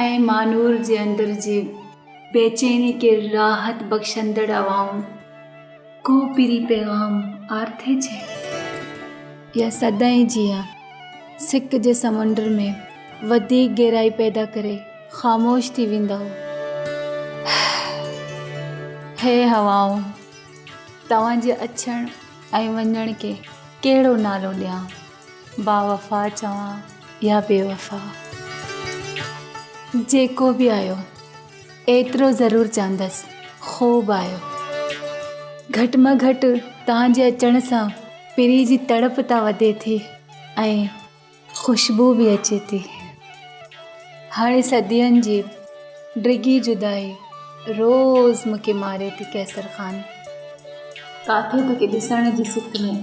۽ مانور جي اندر جي بيچيني کي راحت بخشندڙ هوائون ڪو پرين پيغام آرٿي جي يا سدائين جيان سڪ جي سمنڊ ۾ وڌيڪ گهرائي پيدا ڪري خاموش ٿي ويندؤ. هي هوائون! توهان جي اچڻ ۽ وڃڻ کي ڪهڙو نالو ڏيان؟ باوفا چوان يا بيوفا؟ جيڪو به آيو، ايترو ضرور چوندس، خوب آيو. گهٽ مان گهٽ توهان جي اچڻ سان پرينء جي تڙپ ته وڌي ٿي ۽ خوشبو به اچي ٿي. هاڻي صدين جي ڊگهي جدائي روز مون کي ماري ٿي قيصر خان. ڪاٿي توکي ڏسڻ جي سڪ ۾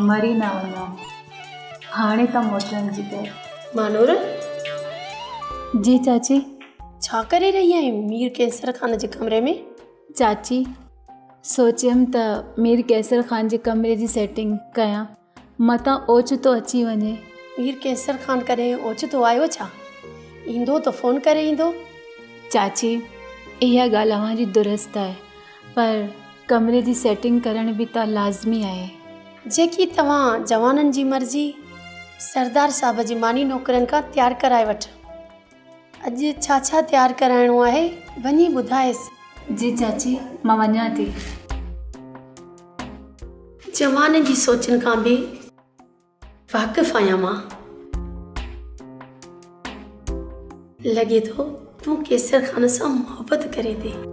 مري نه وڃان. هاڻي ته موٽڻ جي ڪر. مانور! جي چاچي. ڇا ڪري رهي آهين مير قيصر خان جي ڪمري ۾؟ چاچي، سوچيم ته مير قيصر خان جي ڪمري جي سيٽنگ ڪيان. متان اوچتو اچي وڃي. مير قيصر خان ڪڏهن اوچتو آيو ڇا؟ ايندو ته فون ڪري ايندو. چاچي، اها ڳالهه اوهان جي درست آهي، پر ڪمري جي سيٽنگ ڪرڻ به ته لازمي آهي. جيڪي توهان جوانن جي مرضي، سردار صاحب جي ماني نوڪرن کان تيار ڪرائي وٺ. اڄ ڇا ڇا تيار ڪرائڻو آهي، وڃي ٻڌائيس. جي چاچي، مان وڃان ٿي. جوانن جي سوچن کان به واقف آهيان مان. لڳي ٿو تون قيصر خان سان محبت ڪرين ٿي.